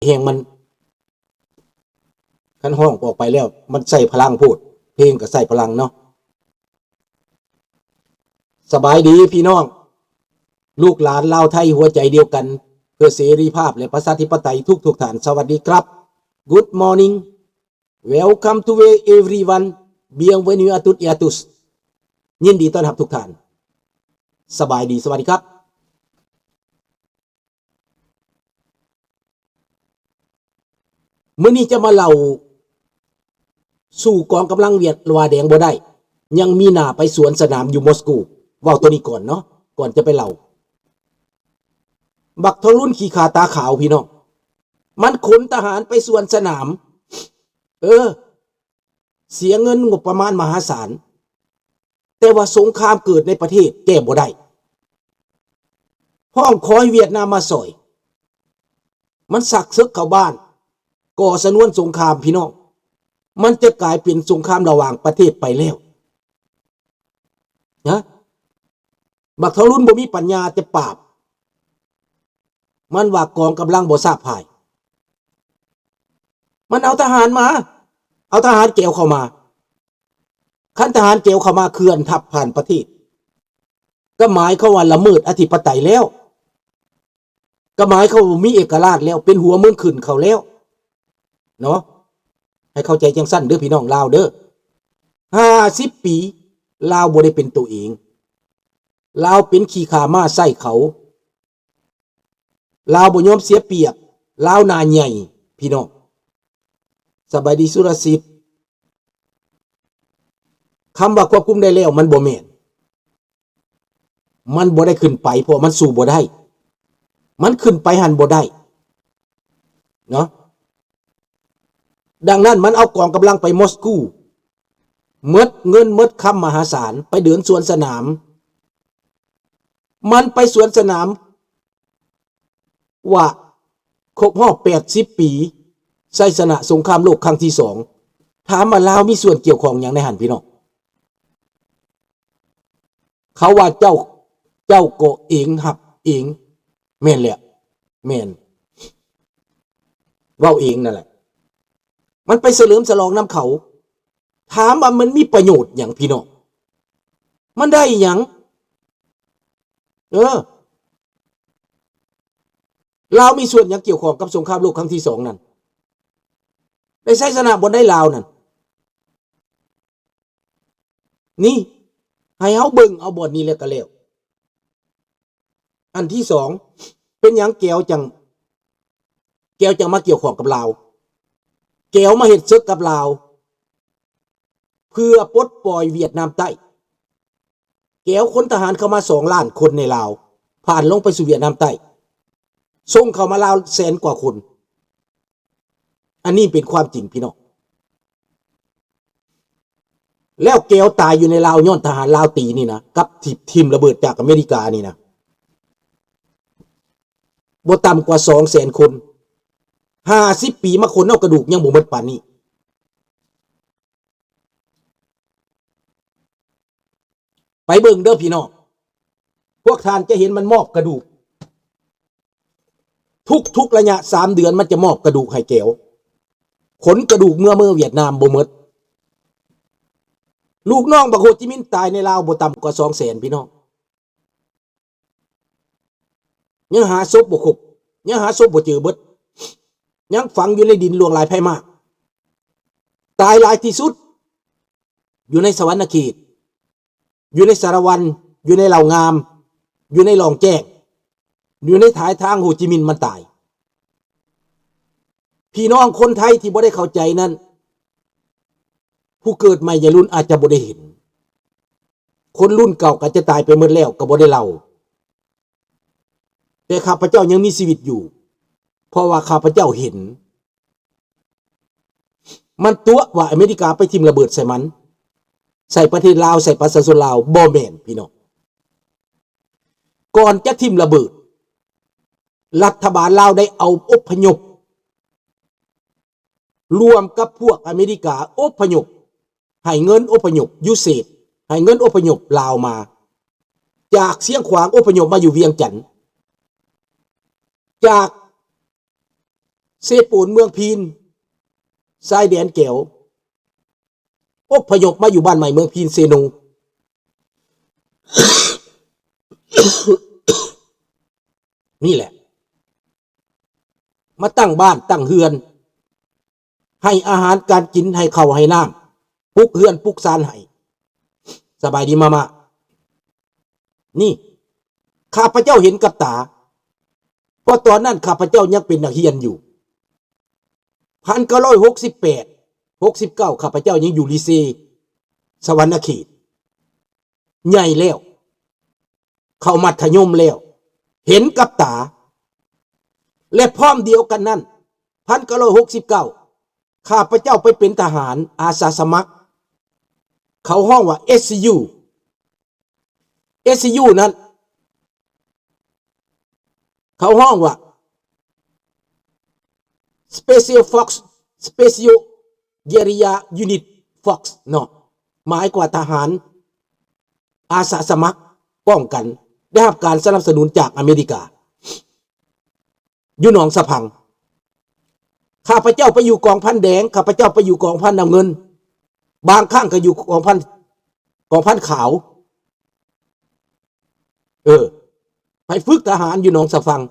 ແຮງມັນ ຄັນຮ້ອງອອກໄປແລ້ວ ມັນໃຊ້ພະລັງໂພດ, ເພງກໍໃຊ້ພະລັງເນາະ. ສະບາຍດີພີ່ນ້ອງ ລູກຫຼານລາວໄທຫົວໃຈດຽວກັນ ເພື່ອເສລີພາບ ແລະ ປະຊາທິປະໄຕທຸກໆທ່ານ. ສະຫວັດດີຄັບ. Good morning. Welcome to everyone. Bienvenue à toutes et à tous. ຍິນດີຕ້ອນຮັບທຸກທ່ານ. ສະບາຍດີ, ສະຫວັດດີຄັບ. ມື້ນີ້ຈະມາເລົ່າສູ່ກອງກຳລັງຫວາດແດງບໍ່ໄດ້ ຍັງມີໜ້າໄປສວນສະໜາມຢູ່ມອສໂກ. ເວົ້າໂຕນີ້ກ່ອນເນາະ, ກ່ອນຈະໄປເລົ່າ. ບັກທອງລຸນຂີ້ຂ້າຕາຂາວພີ່ນ້ອງ, ມັນຂົນທະຫານໄປສວນສະໜາມ. ເອີ ເສຍເງິນງົບປະມານມະຫາສານ, ແຕ່ວ່າສົງຄາມເກີດໃນປະເທດແກ້ບໍ່ໄດ້. ຮ້ອງຂໍໃຫ້ຫວຽດນາມມາຊ່ອຍ. ມັນຊັກເສິກເຂົ້າບ້ານ, ກໍ່ຊະນວນສົງຄາມພີ່ນ້ອງ. ມັນຈະກາຍເປັນສົງຄາມລະຫວ່າງປະເທດໄປແລ້ວນະ. ບັກທອງລຸນບໍ່ມີປັນຍາແຕ່ປາບ. ມັນວ່າກອງກຳລັງບໍ່ຊາບພາຍ. ມັນເອົາທະຫານມາ, ເອົາທະຫານແກວເຂົ້າມາ. ຄັນທະຫານແກວເຂົ້າມາເຄື່ອນທັບຜ່ານປະເທດ, ກໍໝາຍຄວາມວ່າລະເມີດອະທິປະໄຕແລ້ວ, ກໍໝາຍຄວາມວ່າມີເອກະລາດແລ້ວ, ເປັນຫົວເມືອງຂຶ້ນເຂົາແລ້ວເນາະ. ໃຫ້ເຂົ້າໃຈຈັ່ງຊັ້ນເດີພີ່ນ້ອງລາວເດີ. ຫ້າສິບປີ ລາວບໍ່ໄດ້ເປັນໂຕເອງ, ລາວເປັນຂີ້ຂ້າມ້າໃຊ້ເຂົາ. ລາວບໍ່ຍອມເສຍປຽບ, ລາວໜ້າໃຫຍ່ພີ່ນ້ອງ. ສະບາຍດີສຸລະສິດ. ຄຳວ່າຄວບຄຸມໄດ້ແລ້ວ ມັນບໍ່ແມ່ນ, ມັນບໍ່ໄດ້ຂຶ້ນໄປ ເພາະມັນສູ້ບໍ່ໄດ້, ມັນຂຶ້ນໄປຫັ້ນບໍ່ໄດ້ເນາະ. ດັ່ງນັ້ນມັນເອົາກອງກຳລັງໄປມອສກູ, ໝົດເງິນໝົດຄຳມະຫາສານ, ໄປເດີນສວນສະໜາມ. ມັນໄປສວນສະໜາມວ່າຄົບຮອບແປດສິບປີໄຊຊະນະສົງຄາມໂລກຄັ້ງທີສອງ. ຖາມວ່າລາວມີສ່ວນກ່ຽວຂ້ອງຫຍັງໃນຫັ້ນພີ່ນ້ອງ? ເຂົາວ່າເຈົ້າ, ເຈົ້າກໍເອງຮັບເອງ. ແມ່ນແຫຼະ, ແມ່ນ. ເວົ້າເອງນັ້ນແຫຼະ. ມັນໄປສະເຫຼີມສະຫຼອງນຳເຂົາ. ຖາມວ່າມັນມີປະໂຫຍດຫຍັງພີ່ນ້ອງ? ມັນໄດ້ຫຍັງ? ເອີ ລາວມີສ່ວນຫຍັງກ່ຽວຂ້ອງກັບສົງຄາມໂລກຄັ້ງທີສອງນັ້ນ? ໄດ້ໄຊຊະນະບ່ອນໃດລາວນັ້ນ? ນີ້ ໃຫ້ເຮົາເບິ່ງເອົາບ່ອນນີ້ແລ້ວກໍແລ້ວ. ອັນທີສອງ ເປັນຫຍັງແກວຈັ່ງ, ແກວຈັ່ງມາກ່ຽວຂ້ອງກັບລາວ? ແກວມາເຮັດເສິກກັບລາວ ເພື່ອປົດປ່ອຍຫວຽດນາມໃຕ້. ແກວຂົນທະຫານເຂົ້າມາສອງລ້ານຄົນໃນລາວ, ຜ່ານລົງໄປສູ່ຫວຽດນາມໃຕ້, ສົ່ງເຂົ້າມາລາວແສນກວ່າຄົນ. ອັນນີ້ເປັນຄວາມຈິງພີ່ນ້ອງ. ແລ້ວແກວຕາຍຢູ່ໃນລາວຍ້ອນທະຫານລາວຕີນີ້ນະ, ກັບທີ່ຖິ້ມລະເບີດຈາກອາເມລິການີ້ນະ, ບໍ່ຕ່ຳກວ່າສອງແສນຄົນ. ຫ້າສິບປີມາຂົນເອົາກະດູກຍັງບໍ່ໝົດປານນີ້. ໄປເບິ່ງເດີພີ່ນ້ອງ, ພວກທ່ານຈະເຫັນມັນມອບກະດູກ. ທຸກໆໄລຍະສາມເດືອນມັນຈະມອບກະດູກໃຫ້ແກວ. ຂົນກະດູກເມືອ, ເມືອຫວຽດນາມບໍ່ໝົດ. ລູກນ້ອງບັກໂຮຈິມິນຕາຍໃນລາວບໍ່ຕ່ຳກວ່າສອງແສນພີ່ນ້ອງ. ຍັງຫາສົບບໍ່ຄົບ, ຍັງຫາສົບບໍ່ເຈີເບິດ, ຍັງຝັງຢູ່ໃນດິນຫຼວງຫຼາຍໄພມາກ. ຕາຍຫຼາຍທີ່ສຸດຢູ່ໃນສະຫວັນນະເຂດ, ຢູ່ໃນສາລະວັນ, ຢູ່ໃນເລົ່າງາມ, ຢູ່ໃນລ່ອງແຈ້ງ, ຢູ່ໃນທ້າຍທາງໂຮຈິມິນມັນຕາຍ. ພີ່ນ້ອງຄົນໄທທີ່ບໍ່ໄດ້ເຂົ້າໃຈນັ້ນ, ຜູ້ເກີດໃໝ່ໃຫຍ່ລຸນອາດຈະບໍ່ໄດ້ເຫັນ. ຄົນລຸ້ນເກົ່າກໍຈະຕາຍໄປໝົດແລ້ວ ກໍບໍ່ໄດ້ເລົ່າ. ແຕ່ຂ້າພະເຈົ້າຍັງມີຊີວິດຢູ່ ເພາະວ່າຂ້າພະເຈົ້າເຫັນ. ມັນຕົວະວ່າອາເມລິກາໄປຖິ້ມລະເບີດໃສ່ມັນ, ໃສ່ປະເທດລາວ, ໃສ່ປະຊາຊົນລາວ. ບໍ່ແມ່ນ, ພີ່ນ້ອງ. ກ່ອນຈະຖິ້ມລະເບີດ, ລັດຖະບານລາວໄດ້ເອົາອົບພະຍົບ ລວມກັບພວກອາເມລິກາອົບພະຍົບ, ໃຫ້ເງິນອົບພະຍົບ ຢູເອສເອ ໃຫ້ເງິນອົບພະຍົບລາວມາ, ຈາກຊຽງຂວາງອົບພະຍົບມາຢູ່ວຽງຈັນ, ຈາກ ເຊໂປນ ເມືອງພີນ ຊາຍແດນແກວ ອົບພະຍົບມາຢູ່ບ້ານໃໝ່ເມືອງພີນ ເຊໂນ ນີ້ແຫຼະ ມາຕັ້ງບ້ານຕັ້ງເຮືອນ ໃຫ້ອາຫານການກິນ ໃຫ້ເຂົ້າໃຫ້ນ້ຳ ປຸກເຮືອນປຸກຊານໃຫ້. ສະບາຍດີມາມາ. ນີ້ ຂ້າພະເຈົ້າເຫັນກັບຕາ ເພາະຕອນນັ້ນຂ້າພະເຈົ້າຍັງເປັນນັກຮຽນຢູ່ ພັນເກົ້າຮ້ອຍຫົກສິບແປດ ຫົກສິບເກົ້າ ຂ້າພະເຈົ້າຍັງຢູ່ລີເຊ ສະຫວັນນະເຂດ ໃຫຍ່ແລ້ວ ເຂົ້າມັດທະຍົມແລ້ວ ເຫັນກັບຕາ ແລະ ພ້ອມດຽວກັນນັ້ນ ພັນເກົ້າຮ້ອຍຫົກສິບເກົ້າ ຂ້າພະເຈົ້າໄປເປັນທະຫານອາສາສະໝັກ ເຂົາຮ້ອງວ່າ ເອສຊີຢູ ເອສຊີຢູ ນັ້ນ ເຂົາຮ້ອງວ່າ Special Force Special Guerrilla Unit Force ເນາະ ໝາຍກວ່າທະຫານອາສາສະໝັກປ້ອງກັນ ໄດ້ຮັບການສະໜັບສະໜູນຈາກອາເມລິກາ ຢູ່ໜອງສະພັງ. ຂ້າພະເຈົ້າໄປຢູ່ກອງພັນແດງ ຂ້າພະເຈົ້າໄປຢູ່ກອງພັນນ້ຳເງິນ ບາງຄັ້ງກໍຢູ່ກອງພັນ ກອງພັນຂາວ ເອີ ໄປຝຶກທະຫານຢູ່ໜອງສະພັງ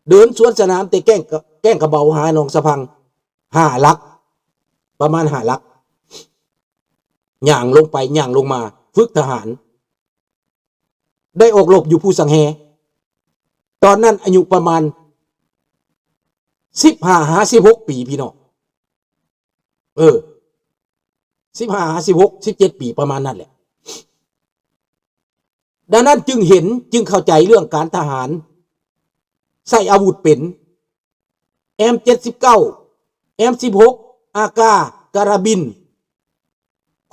ເດີນສວນສະໜາມແຕ່ແກ້ງ ແກ້ງກະເບົາຫາໜອງສະພັງ ຫ້າຫຼັກ ປະມານຫ້າຫຼັກ ຍ່າງລົງໄປຍ່າງລົງມາ ຝຶກທະຫານ ໄດ້ອອກລົບຢູ່ພູສັງແຮ ຕອນນັ້ນອາຍຸປະມານສິບຫ້າຫາສິບຫົກປີ ພີ່ນ້ອງ ເອີ ສິບຫ້າຫາສິບຫົກ ສິບເຈັດປີ ປະມານນັ້ນແຫຼະ. ດັ່ງນັ້ນຈຶ່ງເຫັນ ຈຶ່ງເຂົ້າໃຈເລື່ອງການທະຫານ ໃຊ້ອາວຸດເປັນ ເອັມເຈັດສິບເກົ້າ ເອັມສິບຫົກ ອາກາ ກາຣາບິນ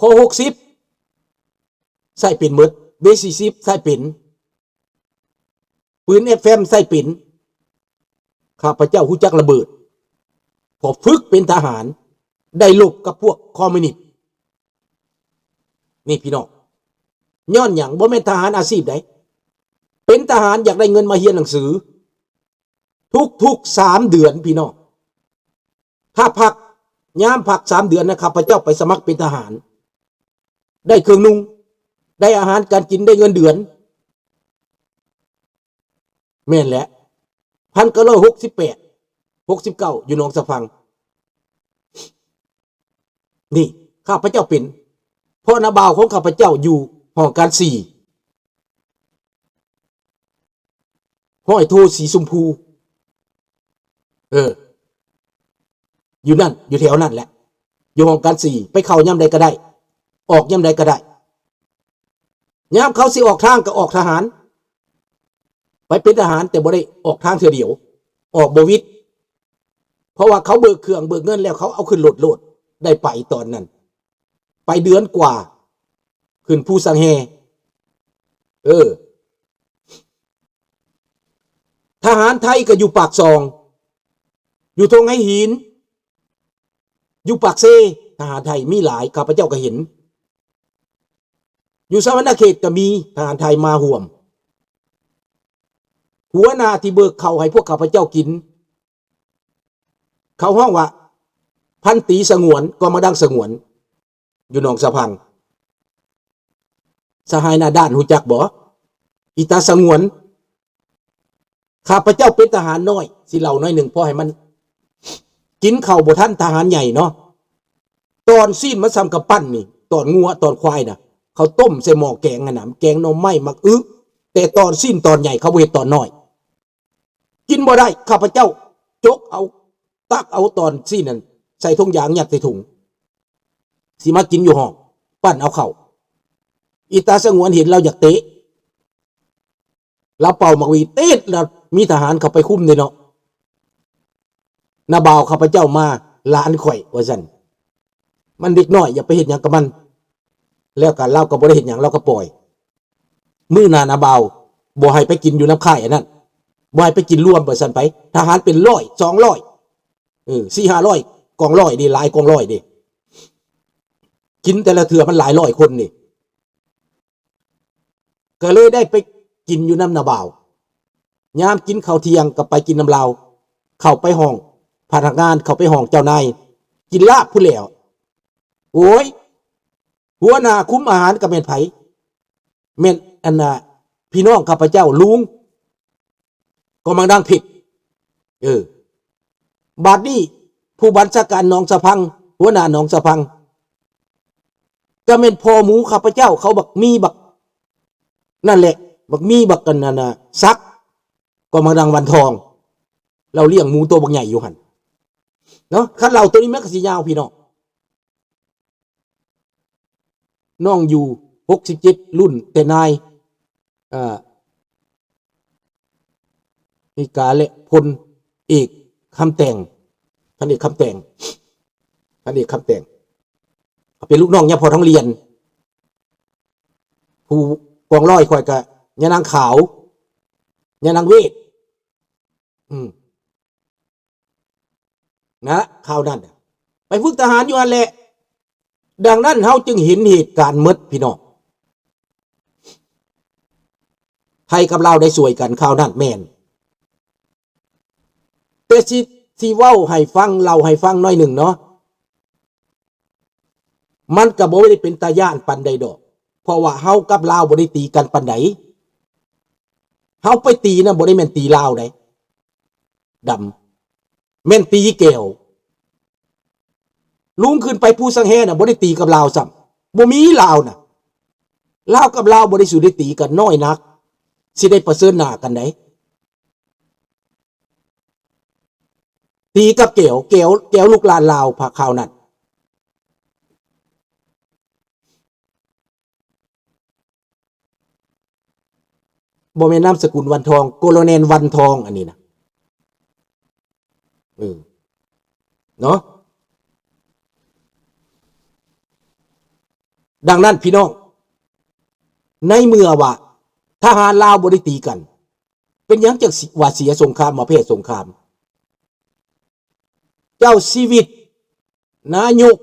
ຄໍ ຫົກສິບ ໃຊ້ເປັນໝົດ ເບ ສີ່ສິບ ໃຊ້ເປັນ ປືນ ເອັຟເອັມ ໃຊ້ເປັນ. ຂ້າພະເຈົ້າຮູ້ຈັກລະເບີດ ເພາະຝຶກເປັນທະຫານ ໄດ້ລົບກັບພວກຄອມມິວນິດ ນີ້ພີ່ນ້ອງ. ຍ້ອນຫຍັງ? ບໍ່ແມ່ນທະຫານອາຊີບໃດ ເປັນທະຫານຢາກໄດ້ເງິນມາຮຽນໜັງສື ທຸກໆສາມເດືອນ ພີ່ນ້ອງ. ຖ້າພັກ ຍາມພັກສາມເດືອນນະ ຂ້າພະເຈົ້າໄປສະໝັກເປັນທະຫານ ໄດ້ເຄື່ອງນຸ່ງ ໄດ້ອາຫານການກິນ ໄດ້ເງິນເດືອນ. ແມ່ນແຫຼະ ພັນເກົ້າຮ້ອຍຫົກສິບແປດ ຫົກສິບເກົ້າ ຢູ່ໜອງສະພັງ ນີ້ ຂ້າພະເຈົ້າເປັນ ເພາະນ້າບ່າວຂອງຂ້າພະເຈົ້າຢູ່ຫ້ອງການສີ່ ຮ້ອຍໂທສີຊົມພູ ເອີ ຢູ່ນັ້ນ ຢູ່ແຖວນັ້ນແຫຼະ ຢູ່ຫ້ອງການສີ່ ໄປເຂົ້າຍາມໃດກໍໄດ້ ອອກຍາມໃດກໍໄດ້. ຍາມເຂົາຊິອອກທາງກໍອອກທະຫານ ໄປເປັນທະຫານ ແຕ່ບໍ່ໄດ້ອອກທາງເທື່ອດຽວ ອອກບໍ່ຫວິດ ເພາະວ່າເຂົາເບີກເຄື່ອງເບີກເງິນແລ້ວ ເຂົາເອົາຂຶ້ນລົດໂລດ ໄດ້ໄປຕອນນັ້ນ ໄປເດືອນກວ່າ ຂຶ້ນພູສັງແຮ ເອີ ທະຫານໄທກໍຢູ່ປາກຊ່ອງ ຢູ່ທົ່ງໄຫຫີນ ຢູ່ປາກເຊ ທະຫານໄທມີຫຼາຍ ຂ້າພະເຈົ້າກໍເຫັນ ຢູ່ສະຫວັນນະເຂດກໍມີທະຫານໄທມາຮ່ວມ. ຫົວໜ້າທີ່ເບີກເຂົ້າໃຫ້ພວກຂ້າພະເຈົ້າກິນ ເຂົາຮ້ອງວ່າ ພັນຕີສະຫງວນ ກອງມະດັງສະຫງວນ ຢູ່ໜອງສະພັງ. ສະຫາຍໜ້າດ້ານຮູ້ຈັກບໍ່? ອີຕາສະຫງວນ. ຂ້າພະເຈົ້າເປັນທະຫານນ້ອຍ ຊິເລົ່າໜ້ອຍໜຶ່ງ ພໍໃຫ້ມັນ ກິນເຂົ້າບໍ່ທັນທະຫານໃຫຍ່ເນາະ. ຕອນຊີ້ນມັນສ່ຳກຳປັ້ນນີ້ ຕອນງົວຕອນຄວາຍນະ ເຂົາຕົ້ມໃສ່ໝໍ້ແກງຫັ້ນນະ ແກງໜໍ່ໄມ້ໝາກອຶ ແຕ່ຕອນຊີ້ນຕອນໃຫຍ່ ເຂົາບໍ່ເຮັດຕອນນ້ອຍ. ກິນບໍ່ໄດ້ ຂ້າພະເຈົ້າຈົກເອົາ ຕັກເອົາຕອນຊີ້ນນັ້ນໃສ່ຖົງຢາງ ຍັດໃສ່ຖົງ ຊິມາກິນຢູ່ຫ້ອງ ປັ້ນເອົາເຂົ້າ. ອີຕາສະຫງວນເຫັນລາວຢາກເຕະ ລາວເປົ່າໝາກຫວີດ ຕີດ ລາວມີທະຫານເຂົ້າໄປຄຸມເດ້ເນາະ. ນ້າບ່າວຂ້າພະເຈົ້າມາ ຫຼານຂ້ອຍ ວ່າຊັ້ນ ມັນເດັກນ້ອຍ ຢ່າໄປເຮັດຫຍັງກັບມັນ. ແລ້ວກໍລາວກໍບໍ່ໄດ້ເຮັດຫຍັງ ລາວກໍປ່ອຍ. ມື້ໜ້ານ້າບ່າວບໍ່ໃຫ້ໄປກິນຢູ່ນຳຄ້າຍອັນນັ້ນ ບໍ່ໃຫ້ໄປກິນລວມ ວ່າຊັ້ນໄປ. ທະຫານເປັນຮ້ອຍ ສອງຮ້ອຍ ເອີ ສີ່ຫ້າຮ້ອຍ ກອງຮ້ອຍເດ້ ຫຼາຍກອງຮ້ອຍເດ້ ກິນແຕ່ລະເທື່ອມັນຫຼາຍຮ້ອຍຄົນເດ້. ກໍເລີຍໄດ້ໄປກິນຢູ່ນຳນ້າບ່າວ ຍາມກິນເຂົ້າທ່ຽງກໍໄປກິນນຳລາວ. ເຂົ້າໄປຫ້ອງພະນັກງານ ເຂົ້າໄປຫ້ອງເຈົ້ານາຍ ກິນລາບພຸ້ນແຫຼ້ວ. ໂອ້ຍ ຫົວໜ້າຄຸມອາຫານກໍແມ່ນໃຜ? ແມ່ນອັນນ່າ ພີ່ນ້ອງຂ້າພະເຈົ້າ ລຸງກອມມັງດັງເພັດ. ເອີ ບາດນີ້ຜູ້ບັນຊາການໜອງສະພັງ ຫົວໜ້າໜອງສະພັງ ກໍແມ່ນພໍ່ໝູຂ້າພະເຈົ້າ ເຂົາບັກມີບັກ ນັ້ນແຫຼະ ບັກມີບັກອັນນັ້ນນະ ສັກ ກໍມາດັງວັນທອງ ລາວລ້ຽງໝູໂຕບັກໃຫຍ່ຢູ່ຫັ້ນເນາະ. ຄັນເລົ່າໂຕນີ້ມັນກໍຊິຍາວພີ່ນ້ອງ. ນ້ອງຢູ່ຫົກສິບເຈັດລຸ້ນແຕ່ນາຍ ເອີ ເມກາ ແລະ ພົນເອກຄຳແຕ່ງ ພັນເອກຄຳແຕ່ງ ພັນເອກຄຳແຕ່ງ ເປັນລູກນ້ອງຍາພໍ່ທອງຫຼຽນ. ຜູ້ກອງຮ້ອຍຂ້ອຍກະຍານາງຂາວ ຍານາງເວດ ອືມ ນະ ຄາວນັ້ນນະ ໄປຝຶກທະຫານຢູ່ຫັ້ນແຫຼະ. ດັ່ງນັ້ນເຮົາຈຶ່ງເຫັນເຫດການໝົດພີ່ນ້ອງ ໄທກັບລາວໄດ້ຊ່ວຍກັນຄາວນັ້ນແມ່ນ. ແຕ່ຊິ ຊິເວົ້າໃຫ້ຟັງ ເລົ່າໃຫ້ຟັງໜ້ອຍໜຶ່ງເນາະ ມັນກໍບໍ່ໄດ້ເປັນຕາຢ້ານປານໃດດອກ ເພາະວ່າເຮົາກັບລາວບໍ່ໄດ້ຕີກັນປານໃດ. ເຮົາໄປຕີນະ ບໍ່ໄດ້ແມ່ນຕີລາວໃດ ດຳ ແມ່ນຕີແກວ. ລຸງຂຶ້ນໄປພູສັງແຮນະ ບໍ່ໄດ້ຕີກັບລາວຊ້ຳ ບໍ່ມີລາວນະ ລາວກັບລາວບໍ່ໄດ້ສູ່ໄດ້ຕີກັນ ນ້ອຍນັກ ຊິໄດ້ປະເຊີນໜ້າກັນໃດ. ຕີກັບແກວ ແກວ ແກວລູກຫຼານລາວພາກຄາວນັ້ນ ບໍ່ແມ່ນນາມສະກຸນວັນທອງ ໂກໂລແນນວັນທອງ ອັນນີ້ນະ ເອີ ເນາະ. ດັ່ງນັ້ນພີ່ນ້ອງ ໃນເມື່ອວ່າທະຫານລາວບໍ່ໄດ້ຕີກັນ ເປັນຫຍັງຈັ່ງຊິວ່າເສຍສົງຄາມ ວ່າແພ້ສົງຄາມ? ເຈົ້າຊີວິດ ນາຍົກ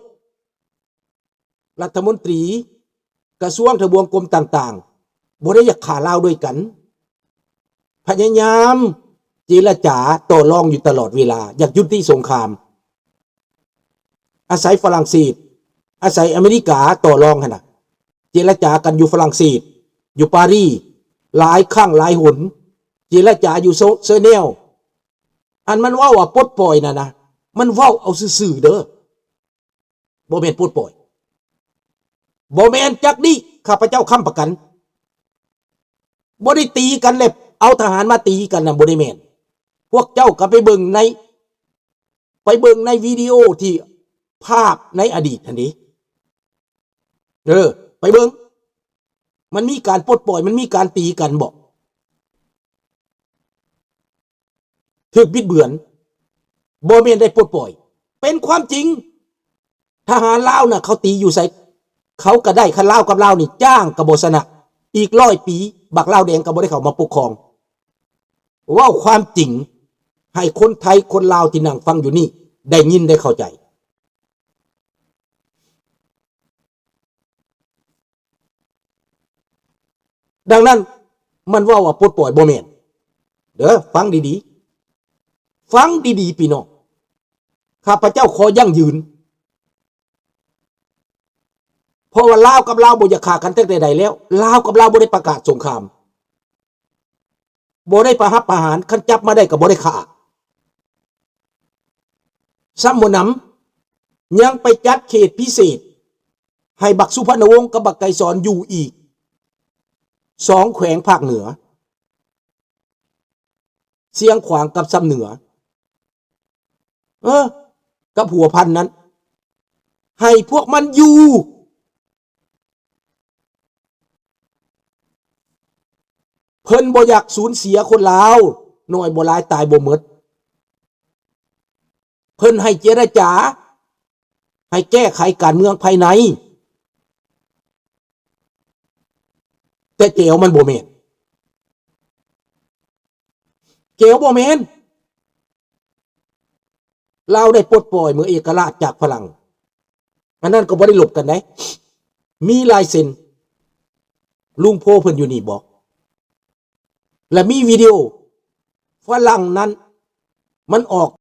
ລັດຖະມົນຕີ ກະຊວງທະບວງກົມຕ່າງໆ ບໍ່ໄດ້ຢາກຂ້າລາວດ້ວຍກັນ ພະຍາຍາມເຈລະຈາຕໍ່ລອງຢູ່ຕະຫຼອດເວລາ ຢາກຢຸດຕິສົງຄາມ. ອາໄສຝຣັ່ງເສດ ອາໄສອາເມລິກາຕໍ່ລອງຫັ້ນນະ ເຈລະຈາກັນຢູ່ຝຣັ່ງເສດ ຢູ່ປາຣີ ຫຼາຍຄັ້ງຫຼາຍຫົນ ເຈລະຈາຢູ່ເຊີແນວ. ອັນມັນເວົ້າວ່າປົດປ່ອຍນັ້ນນະ ມັນເວົ້າເອົາຊື່ໆເດີ ບໍ່ແມ່ນປົດປ່ອຍ ບໍ່ແມ່ນຈັກດີ້ ຂ້າພະເຈົ້າຄ້ຳປະກັນ. ບໍ່ໄດ້ຕີກັນແລ້ວເອົາທະຫານມາຕີກັນນະ ບໍ່ໄດ້ແມ່ນ. ພວກເຈົ້າກໍໄປເບິ່ງໃນ ໄປເບິ່ງໃນວິດີໂອທີ່ພາບໃນອະດີດຫັ້ນເດ. ເອີ ໄປເບິ່ງ ມັນມີການປົດປ່ອຍ ມັນມີການຕີກັນບໍ? ຖືກບິດເບືອນ ບໍ່ແມ່ນໄດ້ປົດປ່ອຍ ເປັນຄວາມຈິງ. ທະຫານລາວນະ ເຂົາຕີຢູ່ໃສ ເຂົາກໍໄດ້. ຄັນລາວກັບລາວນີ້ ຈ້າງກໍບໍ່ຊະນະ. ອີກຮ້ອຍປີ ບັກລາວແດງກໍບໍ່ໄດ້ເຂົ້າມາປົກຄອງ. ເວົ້າຄວາມຈິງ ໃຫ້ຄົນໄທຄົນລາວທີ່ນັ່ງຟັງຢູ່ນີ້ ໄດ້ຍິນໄດ້ເຂົ້າໃຈ. ດັ່ງນັ້ນ ມັນເວົ້າວ່າປົດປ່ອຍ ບໍ່ແມ່ນເດີ. ຟັງດີໆ ຟັງດີໆ ພີ່ນ້ອງ. ຂ້າພະເຈົ້າຂໍຢັ້ງຢືນ ເພາະວ່າລາວກັບລາວບໍ່ຢາກຂ້າກັນຕັ້ງແຕ່ໃດແລ້ວ. ລາວກັບລາວບໍ່ໄດ້ປະກາດສົງຄາມ. ບໍ່ໄດ້ປະຫັບປະຫານ, ຄັນຈັບມາໄດ້ກໍບໍ່ໄດ້ຂ້າ. ຊ້ຳບໍ່ໜຳ ຍັງໄປຈັດເຂດພິເສດໃຫ້ບັກສຸພັນນະວົງກັບບັກໄກສອນຢູ່ອີກສອງແຂວງພາກເໜືອ, ຊຽງຂວາງກັບຊຳເໜືອ. ເອີ ກັບຫົວພັນນັ້ນ ໃຫ້ພວກມັນຢູ່. ເພິ່ນບໍ່ຢາກສູນເສຍຄົນລາວ, ໜ້ອຍບໍ່ຫຼາຍຕາຍບໍ່ໝົດ. ເພິ່ນໃຫ້ເຈລະຈາ, ໃຫ້ແກ້ໄຂການເມືອງພາຍໃນ. ແຕ່ແກວມັນບໍ່ແມ່ນ. ແກວບໍ່ແມ່ນ. ລາວໄດ້ປົດປ່ອຍເມືອງເອກະລາດຈາກຝຣັ່ງ. ອັນນັ້ນກໍບໍ່ໄດ້ລົບກັນໃດ໋. ມີລາຍເຊັນ ລຸງໂພເພິ່ນຢູ່ນີ້ບໍ? ແລະ ມີວິດີໂອຝຣັ່ງນັ້ນ ມັນອອກ